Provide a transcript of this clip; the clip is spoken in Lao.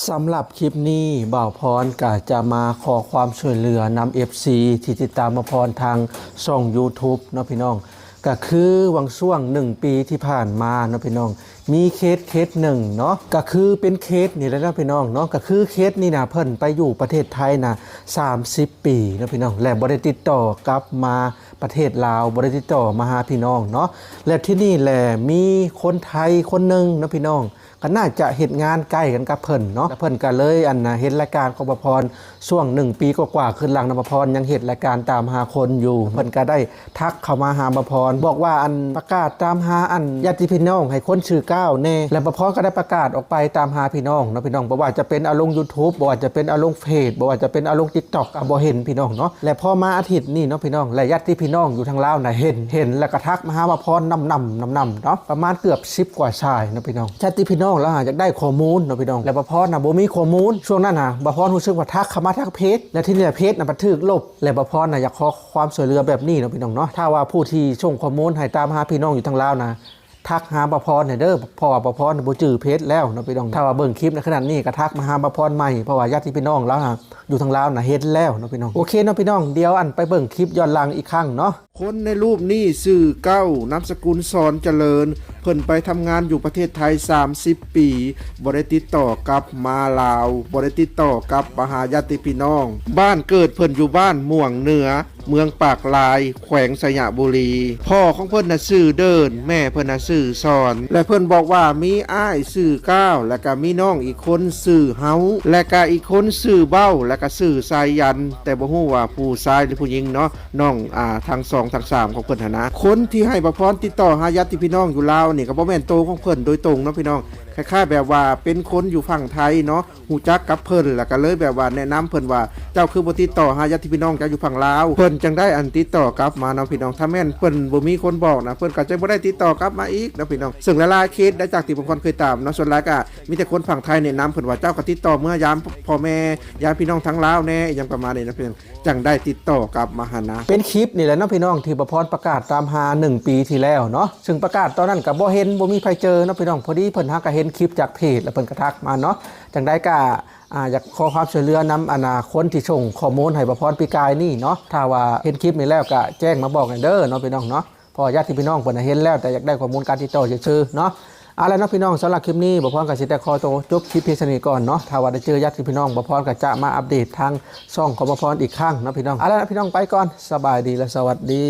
ສຳລັບຄລິບນີ້ ບ່າວພອນກະຈະມາຂໍຄວາມຊ່ວຍເຫຼືອນຳເອັຟຊີທີ່ຕິດຕາມບ່າວພອນທາງຊ່ອງຢູທູບເນາະພີ່ນ້ອງ. ກະຄືຫວ່າງຊ່ວງໜຶ່ງປີທີ່ຜ່ານມາເນາະພີ່ນ້ອງ ມີເຄສເຄສໜຶ່ງເນາະ ກະຄືເປັນເຄສນີ້ແຫຼະເນາະພີ່ນ້ອງເນາະ. ກະຄືເຄສນີ້ນະ ເພິ່ນໄປຢູ່ປະເທດໄທນະສາມສິບປີເນາະພີ່ນ້ອງ ແລະບໍ່ໄດ້ຕິດຕໍ່ກັບມາປະເທດລາວ ບໍ່ໄດ້ຕິດຕໍ່ມາຫາພີ່ນ້ອງເນາະ. ແລະທີ່ນີ້ແຫຼະມີຄົນໄທຄົນໜຶ່ງເນາະພີ່ນ້ອງ ກໍໜ້າຈະເຮັດງານໃກ້ກັນກັບເພິ່ນເນາະ ແລະເພິ່ນກໍເລີຍ ອັນນະ ເຫັນລາຍການຂອງບ່າວພອນ ຊ່ວງໜຶ່ງປີກວ່າໆຄືນຫຼັງນະ ບ່າວພອນຍັງເຮັດລາຍການຕາມຫາຄົນຢູ່ ເພິ່ນກໍໄດ້ທັກເຂົ້າມາຫາບ່າວພອນ ບອກວ່າ ອັນ ປະກາດຕາມຫາ ອັນ ຍາດຕິພີ່ນ້ອງໃຫ້ຄົນຊື່ກ້າວແດ່ ແລະບ່າວພອນກໍໄດ້ປະກາດອອກໄປຕາມຫາພີ່ນ້ອງເນາະພີ່ນ້ອງ ບໍ່ວ່າຈະເປັນເອົາລົງຢູທູບ ບໍ່ວ່າຈະເປັນເອົາລົງເຟສ ບໍ່ວ່າຈະເປັນເອົາລົງຕິກຕັອກ ກໍບໍ່ເຫັນພີ່ນ້ອງເນາະ. ແລະພໍມາອາທິດນີ້ເນາະພີ່ນ້ອງ ແລະຍາດຕິພີ່ນ້ອງຢູ່ທາງລາວນະເຫັນ ເຫັນ ແລະກໍທັກມາຫາບ່າວພອນນຳໆໆເນາະ ປະມານເກືອບສິບກວ່າສາຍເນາະພີ່ນ້ອງ. ຍາດຕິພີ່ນ້ອງລາວຫາຢາກໄດ້ຂໍ້ມູນເນາະພີ່ນ້ອງ ແລະບ່າວພອນນະບໍ່ມີຂໍ້ມູນ. ຊ່ວງນັ້ນຫາບ່າວພອນຮູ້ສຶກວ່າທັກເຂົ້າມາທາງເພຈ ແລະທີນີ້ເພຈນະບັດຖືກລົບ ແລະບ່າວພອນນະຢາກຂໍຄວາມຊ່ວຍເຫຼືອແບບນີ້ເນາະພີ່ນ້ອງເນາະ. ຖ້າວ່າຜູ້ທີ່ສົ່ງຂໍ້ມູນໃຫ້ຕາມຫາພີ່ນ້ອງຢູ່ທາງລາວນະ ທັກຫາບ່າວພອນແດ່ເດີ ເພາະວ່າບ່າວພອນບໍ່ຈື່ເພຈແລ້ວເນາະພີ່ນ້ອງ. ຖ້າວ່າເບິ່ງຄລິບໃນຂະນະນີ້ກໍທັກມາຫາບ່າວພອນໃໝ່ ເພາະວ່າຍາດຕິພີ່ນ້ອງລາວຫາ ຢູ່ທາງລາວນະເຫັນແລ້ວເນາະພີ່ນ້ອງ. ໂອເຄເນາະພີ່ນ້ອງ ດຽວ ອັນ ໄປເບິ່ງຄລິບຍ້ອນຫຼັງອີກຄັ້ງເນາະ. ຄົນໃນຮູບນີ້ຊື່ກ້າວ ນາມສະກຸນສອນຈະເລີນ ເພິ່ນໄປທຳງານຢູ່ປະເທດໄທສາມສິບປີ ບໍ່ໄດ້ຕິດຕໍ່ກັບມາລາວ ບໍ່ໄດ້ຕິດຕໍ່ກັບມາຫາຍາດຕິພີ່ນ້ອງ. ບ້ານເກີດເພິ່ນຢູ່ບ້ານມ່ວງເໜືອ ເມືອງປາກລາຍ ແຂວງໄຊຍະບູລີ. ພໍ່ຂອງເພິ່ນນະຊື່ເດີນ ແມ່ເພິ່ນນະຊື່ສອນ ແລະເພິ່ນບອກວ່າມີອ້າຍຊື່ກ້າວ ແລະກະມີນ້ອງອີກຄົນຊື່ເຮົາ ແລະກະອີກຄົນຊື່ເບົ້າ ແລະກະຊື່ສາຍຢັນ ແຕ່ບໍ່ຮູ້ວ່າຜູ້ຊາຍຫຼືຜູ້ຍິງເນາະ ນ້ອງ ອາ ທັງສອງທັງສາມຂອງເພິ່ນຫັ້ນນະ. ຄົນທີ່ໃຫ້ບ່າວພອນຕິດຕໍ່ຫາຍາດຕິພີ່ນ້ອງຢູ່ລາວນີ້ ກໍບໍ່ແມ່ນໂຕຂອງເພິ່ນໂດຍຕົງເນາະພີ່ນ້ອງ ຄ້າຍໆແບບວ່າເປັນຄົນຢູ່ຝັ່ງໄທເນາະ ຮູ້ຈັກກັບເພິ່ນ ແລ້ວກໍເລີຍແບບວ່າແນະນຳເພິ່ນວ່າ ເຈົ້າຄືບໍ່ຕິດຕໍ່ຫາຍາດຕິພີ່ນ້ອງເຈົ້າຢູ່ຝັ່ງລາວ ເພິ່ນຈັ່ງໄດ້ອັນຕິດຕໍ່ກັບມາເນາະພີ່ນ້ອງ. ຖ້າແມ່ນເພິ່ນບໍ່ມີຄົນບອກນະ ເພິ່ນກໍຈະບໍ່ໄດ້ຕິດຕໍ່ກັບມາອີກເນາະພີ່ນ້ອງ. ເຊິ່ງຫຼາຍໆເຄສໄດ້ຈາກທີ່ບ່າວພອນເຄີຍຕາມເນາະ ສ່ວນຫຼາຍກໍມີແຕ່ຄົນຝັ່ງໄທແນະນຳເພິ່ນວ່າ ເຈົ້າກໍຕິດຕໍ່ເມືອຍາມພໍ່ແມ່ ຍາມພີ່ນ້ອງທາງລາວແດ່ ອີ່ຫຍັງປະມານນີ້ນະພີ່ນ້ອງ ຈັ່ງໄດ້ຕິດຕໍ່ກັບມາຫັ້ນນະ. ເປັນຄລິບນີ້ແຫຼະເນາະພີ່ນ້ອງ ທີ່ບ່າວພອນປະກາດຕາມຫາໜຶ່ງປີທີ່ແລ້ວເນາະ ເຊິ່ງປະກາດຕອນນັ້ນກໍບໍ່ເຫັນ ບໍ່ມີໃຜເຈີເນາະພີ່ນ້ອງ ພໍດີເພິ່ນຫາກໍເຫັນຄລິບຈາກເພຈ ແລ້ວເພິ່ນກໍທັກມາເນາະ. ຈັ່ງໃດກໍ ອາ ຢາກຂໍຄວາມຊ່ວຍເຫຼືອນຳ ອັນນະ ຄົນທີ່ສົ່ງຂໍ້ມູນໃຫ້ບ່າວພອນປີກາຍນີ້ເນາະ ຖ້າວ່າເຫັນຄລິບນີ້ແລ້ວກໍແຈ້ງມາບອກແດ່ເດີເນາະພີ່ນ້ອງເນາະ ເພາະວ່າຍາດຕິພີ່ນ້ອງເພິ່ນນະເຫັນແລ້ວ ແຕ່ຢາກໄດ້ຂໍ້ມູນການຕິດຕໍ່ຊື່ໆເນາະ. ເອົາລະເນາະພີ່ນ້ອງ ສຳລັບຄລິບນີ້ບ່າວພອນກໍຊິໄດ້ຂໍໂຕຈົບຄລິບພຽງສ່ຳນີ້ກ່ອນເນາະ. ຖ້າວ່າໄດ້ເຈີຍາດຕິພີ່ນ້ອງ ບ່າວພອນກໍຈະມາອັບເດດທາງຊ່ອງຂອງບ່າວພອນອີກຄັ້ງເນາະພີ່ນ້ອງ. ເອົາລະເນາະພີ່ນ້ອງ ໄປກ່ອນ ສະບາຍດີ ແລະ ສະຫວັດດີ.